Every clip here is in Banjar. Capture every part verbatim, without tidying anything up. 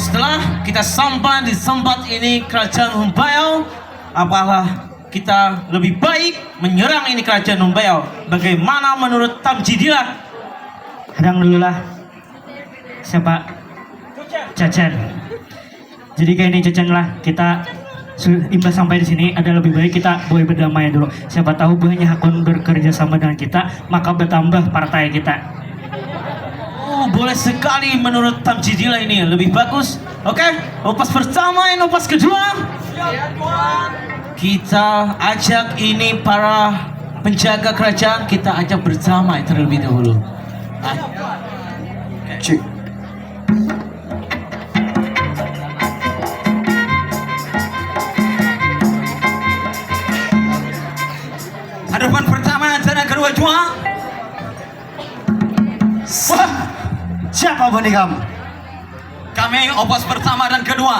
Setelah kita sampai di tempat ini, Kerajaan Humbayau, apalah kita lebih baik menyerang ini Kerajaan Humbayau? Bagaimana menurut Tamjidillah? Hadang dulu lah. Siapa? Cacan. Jadi kayak ini, Cacan, lah, kita su- imbah sampai di sini, ada lebih baik kita boleh berdamai dulu. Siapa tahu buahnya hakun bekerja sama dengan kita, maka bertambah partai kita. Oh, boleh sekali menurut Tamjidillah ini. Lebih bagus. Oke, upas pertama, ini upas kedua. Kita ajak ini para penjaga kerajaan, kita ajak berdamai terlebih dahulu. Ah. Cik. Hadapan pertama dan yang kedua jua. Wah, siapa buhan ikam? Kami upas pertama dan kedua.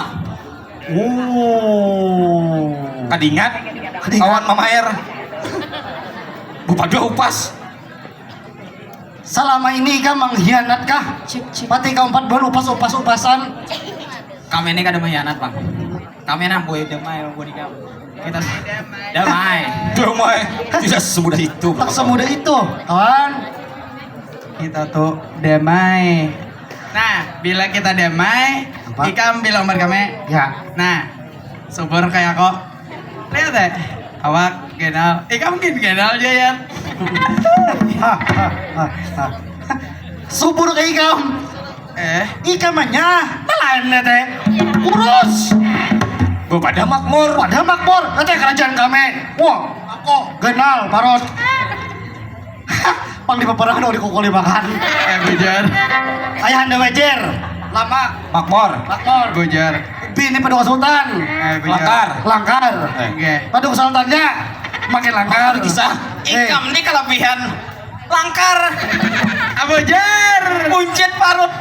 Oh. Kadingat, kawan mamaer. Bupada upas. Selama ini ikam mengkhianat kah? Cik, cik. Pati ikam empat bulan upas-upas-upasan. Kami ini kada mengkhianat, Bang. Kami nang boy damai, Bang, buhan ikam. Kita damai. Damai. Tidak semudah itu. Tak semudah itu, kawan. Kita tuh damai. Nah, bila kita damai, Apa? Ikam bilang ber kami. Ya. Nah, subur kayak kok. Lihat deh. Awak kenal. Ikam mungkin kenal aja ya. Subur kayak ikam. Eh, Ikam aja. Nelayan teh. Urus. Pada makmur. Pada makmur. Nanti kerajaan kami. Wah, aku kenal parot. Pang di peperangan udah kukuli makan. Eh, bujur. Ayahanda Wajer. Lama. Makmur. Makmur. Bujur. Bini Paduka Sultan. Eh, bujur. Langkar. Langkar. Oke. Paduka Sultannya makin langkar. Kisah. Eh, Ikam nih kelebihan langkar. Abujar. Buncit parut.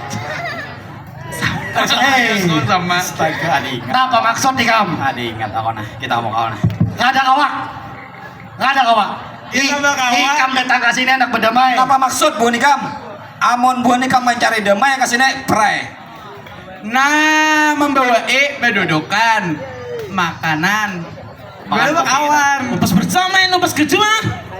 eh, Sama. Astaga, ada ingat. Kenapa maksud nih kamu? Ada ingat aku nah. Kita mau kau nah. Nggak ada kawak. Nggak ada kawak. Kita bakal Ikam datang ke sini anak berdamai. Apa maksud buhan ikam? Amun buhan ikam mencari damai ke sini, prai. Nah, membawa eh bedudukan makanan. Belum kawan. Upas pertama, ini upas kedua.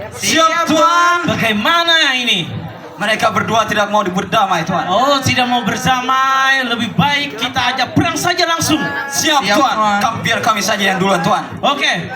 Siap, Tuan. Bagaimana ini? Mereka berdua tidak mau berdamai, Tuan. Oh, tidak mau berdamai. Lebih baik kita ajak perang saja langsung. Siap, Siap, Tuan. Tuan. Kam- biar kami saja yang duluan, Tuan. Oke.